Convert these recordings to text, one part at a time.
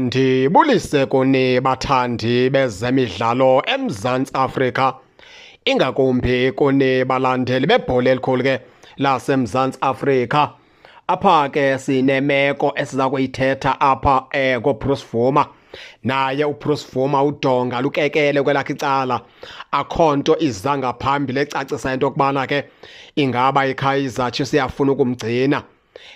Mandibulise kuni bathandi bezemidlalo eMzantsi Afrika, ingakumbi kuni balandeli bebhola elikhulu ke laseMzantsi Afrika. Apha ke sinemeko esiza kuyithetha apha ngoBruce Bvuma. Naye uBruce Bvuma udonga lukekele kwelakhe icala, akho nto iza ngaphambili ecacisa into yokubana ke ingaba iKaizer Chiefs iyafuna ukumgcina.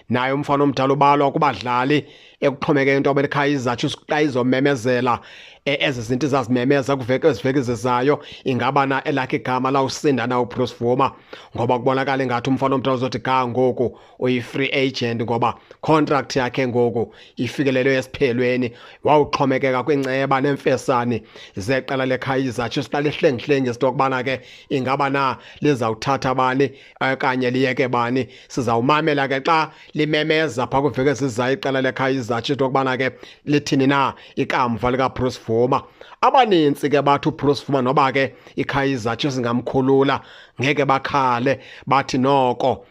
Naye umfana omdala ubalwa kubadlali ekuxhomekeke into yoba iKaizer Chiefs xa izomemezela ezi zinto izazimemeza kuveke eziveki zizayo, ingaba na elakhe igama lawusinda na uBruce Bvuma, ngoba kubonakala ingathi umfana omdala uzothi ga ngoku uyi-free agent, ngoba contract yakhe ngoku ifikelelwe esiphelweni. Wawuxhomekeka kwinceba neemfesane zeqela leKaizer Chiefs xa lihlengihlengisa into yokubana ke ingaba na lizawuthatha bani okanye liyeke bani. Sizawumamela ke xa limemeza phaa kwiveki ezizayo iqela leKaizer Chiefs into yokubana ke lithini na ikamva likaBruce Bvuma. Abanintsi ke bathi uBruce Bvuma noba ke iKaizer Chiefs ingamkhulula ngeke bakhale, bathi noko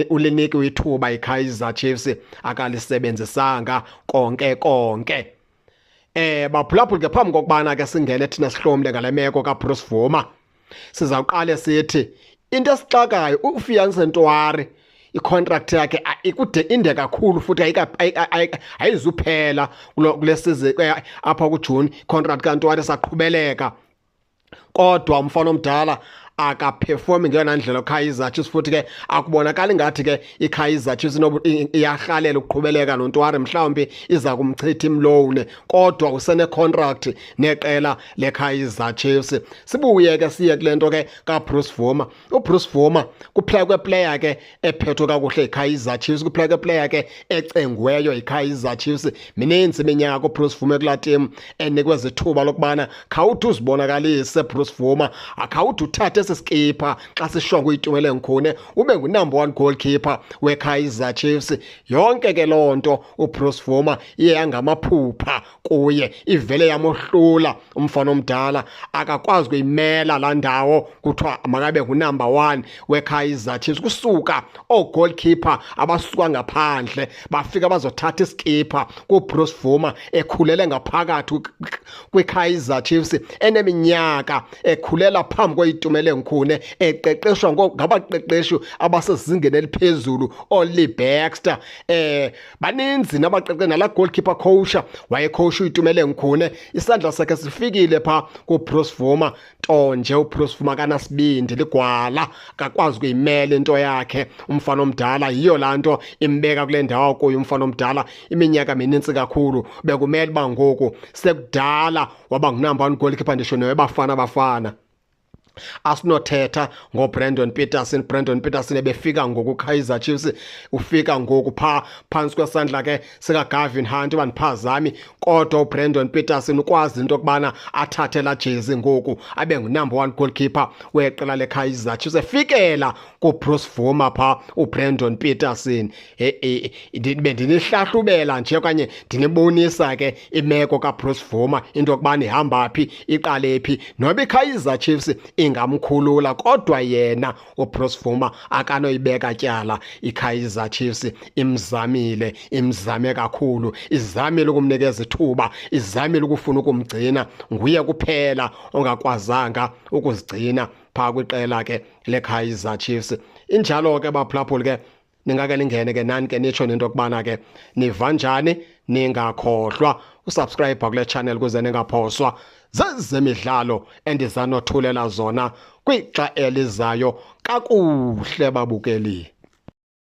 ulinikiwe ithuba iKaizer Chiefs akalisebenzisanga konke konke. Baphulaphuli ke, phambi kokubana ke singene thina sihlomle ngale meko kaBruce Bvuma, sizawuqale sithi into esixakayo uFiance Ntwari icontract yakhe ikude inde kakhulu futhi ayizuphela kule season apha kuJune. Contract kaNtwari saqhubeleka, kodwa umfana omdala akaperformi ngeyona ndlela Kaizer Chiefs, futhi ke akubonakali ngathi ke iKaizer Chiefs iyarhalela ukuqhubeleka noNtwari, mhlawumbi iza kumchitha imloan, kodwa usene contract neqela leKaizer Chiefs. Sibuye ke siye kule nto ke kaBruce Bvuma. uBruce Bvuma kuphela kweplayer ke ephethwe kakuhle yiKaizer Chiefs, kuphela kweplayer ke ecengweyo yiKaizer Chiefs. Mininzi iminyaka uBruce Bvuma kulaa team, enikwe zithuba lokubana khawuthi uzibonakalise Bruce Bvuma, akhawuthi uthathe esi skipha xa sishongo uYitumeleng Khune, ube ngunumber 1 goalkeeper weKaizer Chiefs. Yonke ke loo nto uBruce Bvuma iye yangamaphupha kuye, ivele yamohlula umfana omdala, akakwazi ukuyimela laa ndawo kuthiwa makabe ngunumber 1 weKaizer Chiefs. Kusuka oogoalkeeper abasuka ngaphandle bafika bazothatha iskipha kuBruce Bvuma ekhulele ngaphakathi kwiKaizer Chiefs, eneminyaka ekhulela phambi koYitumeleng Khune, eqeqeshwa ngabaqeqeshi abasezingeni eliphezulu, ooLee Baxter, baninzi nabaqeqeshi, nala goalkeeper coach wayecoach uYitumeleng Khune, isandla sakhe sifikile pha kuBruce Bvuma. Nto nje uBruce Bvuma kanasibindi, ligwala, akakwazi ukuyimela into yakhe umfana omdala. Yiyo laa nto imbeka kule ndawo kuyo umfana omdala iminyaka minintsi kakhulu. Bekumele uba ngoku sekudala waba ngunumber 1 goalkeeper, ndisho noweBafana Bafana. Asinothetha ngoBrandon Petersen. Brandon Petersen ebefika ngoku Kaizer Chiefs, ufika ngoku pha phantsi kwesandla ke sika Gavin Hunt, bandiphazami, kodwa uBrandon Petersen ukwazi into yokubana athathe la jezi ngoku abe ngunumber 1 goalkeeper weqela leKaizer Chiefs. Efikela kuBruce Bvuma pha uBrandon Petersen. Bendinihlahlubela nje okanye ndinibonisa ke imeko kaBruce Bvuma, into yokubana ihamba phi, iqale phi. Noba iKaizer Chiefs ingamkhulula, kodwa yena uBruce Bvuma akanoyibeka tyala iKaizer Chiefs. Imzamile, imzame kakhulu, izamile ukumnikeza ithuba, izamile ukufuna ukumgcina, nguye kuphela ongakwazanga ukuzigcina phaa kwiqela ke leKaizer Chiefs. Injalo ke baphulaphuli ke, ningake ningene ke nani ke nitsho nento yokubana ke niva njani. Ningakhohlwa usubscribe kule channel ukuze ningaphoswa zezemidlalo endizanothulela zona kwixa elizayo. Kakuhle babukeli.